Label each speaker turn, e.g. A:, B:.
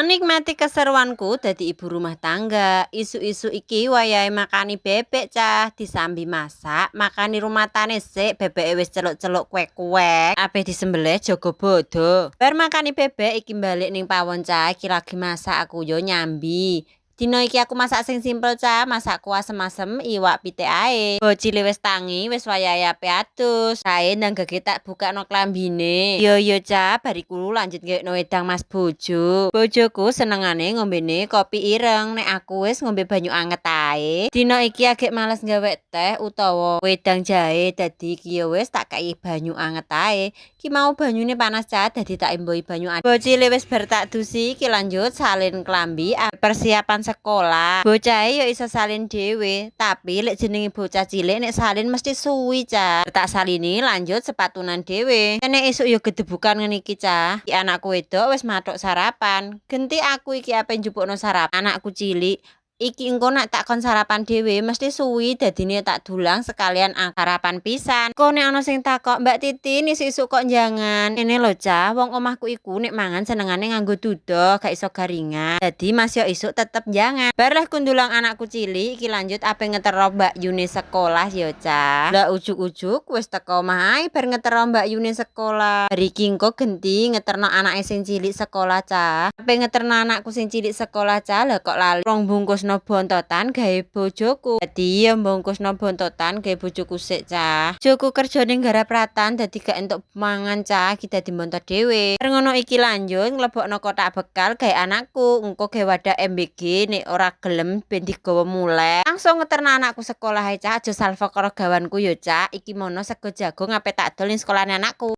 A: Menikmati keseruanku dadi ibu rumah tangga. Isuk-isuk iki wayahe makani bebek, cah, disambi masak, makani rumatane sik, bebeke wis celuk-celuk kuek-kuek, ape disembelih jaga bodo. Bar makani bebek iki balik ning pawon, cah, iki lagi masak aku yo nyambi. Dina iki aku masak sing simpel, cah, masakku asem-asem iwak pitik ae. Bocile wis tangi, wis wayahe ape adus. Kae ndang gage tak bukakno klambine. Yo yo, cah, bar iku lanjut gawekno wedang mas bojo. Bojoku senengane ngombene kopi ireng, nek aku wis ngombe banyu anget ae. Dina iki agek males gawe teh utawa wedang jahe, dadi iki yo wis tak kei banyu anget ae. Ki mau banyune panas, cah, dadi tak imbuhi banyu anget. Bocile wis bar tak dusi, iki lanjut salin klambi persiapan sekolah. Bocahe yo iso salin dhewe, tapi lek jenenge bocah cilik nek salin mesti suwi, cah. Tak salini lanjut sepatunan dhewe. Nek esuk yo gedebukan ngene iki, cah. Iki anakku wedok wis mathuk sarapan. Genti aku iki ape njupukno sarapan anakku cilik. Iki engko nek tak kon sarapan dhewe mesti suwi, dadine tak dulang sekalian sarapan pisan. Kok nek ana sing takok, "Mbak Titin, isuk-isuk kok njangan?" Ngene lho, cah, wong omahku iku nek mangan senengane nganggo dudoh, gak iso garingan. Dadi masio isuk tetep njangan. Bar leh kundulang anakku cilik, iki lanjut ape ngeterno Mbak Yune sekolah ya, cah. Lah, ujug-ujug wis teko omah ae bar ngeterno Mbak Yune sekolah. Bar iki engko genti ngeterno anake sing cilik sekolah, cah. Ape ngeterno anakku sing cilik sekolah, cah, lah kok lali rong bungkusno bontotan gawe bojoku. Dadi ya bungkusno bontotan gawe bojoku sik, cah. Bojoku kerja ning garap ratan, dadi gak entuk mangan, cah, iki dadi bontot dhewe. Bar ngono iki lanjut nglebokno kotak bekal gawe anakku, engko gawe wadah MBG nek ora gelem ben digawa muleh. Langsung ngeterno anakku sekolah ae, cah, aja salfok karo gawanku yo, cah. Iki mono sego jagung ape tak dol ning sekolahane anakku.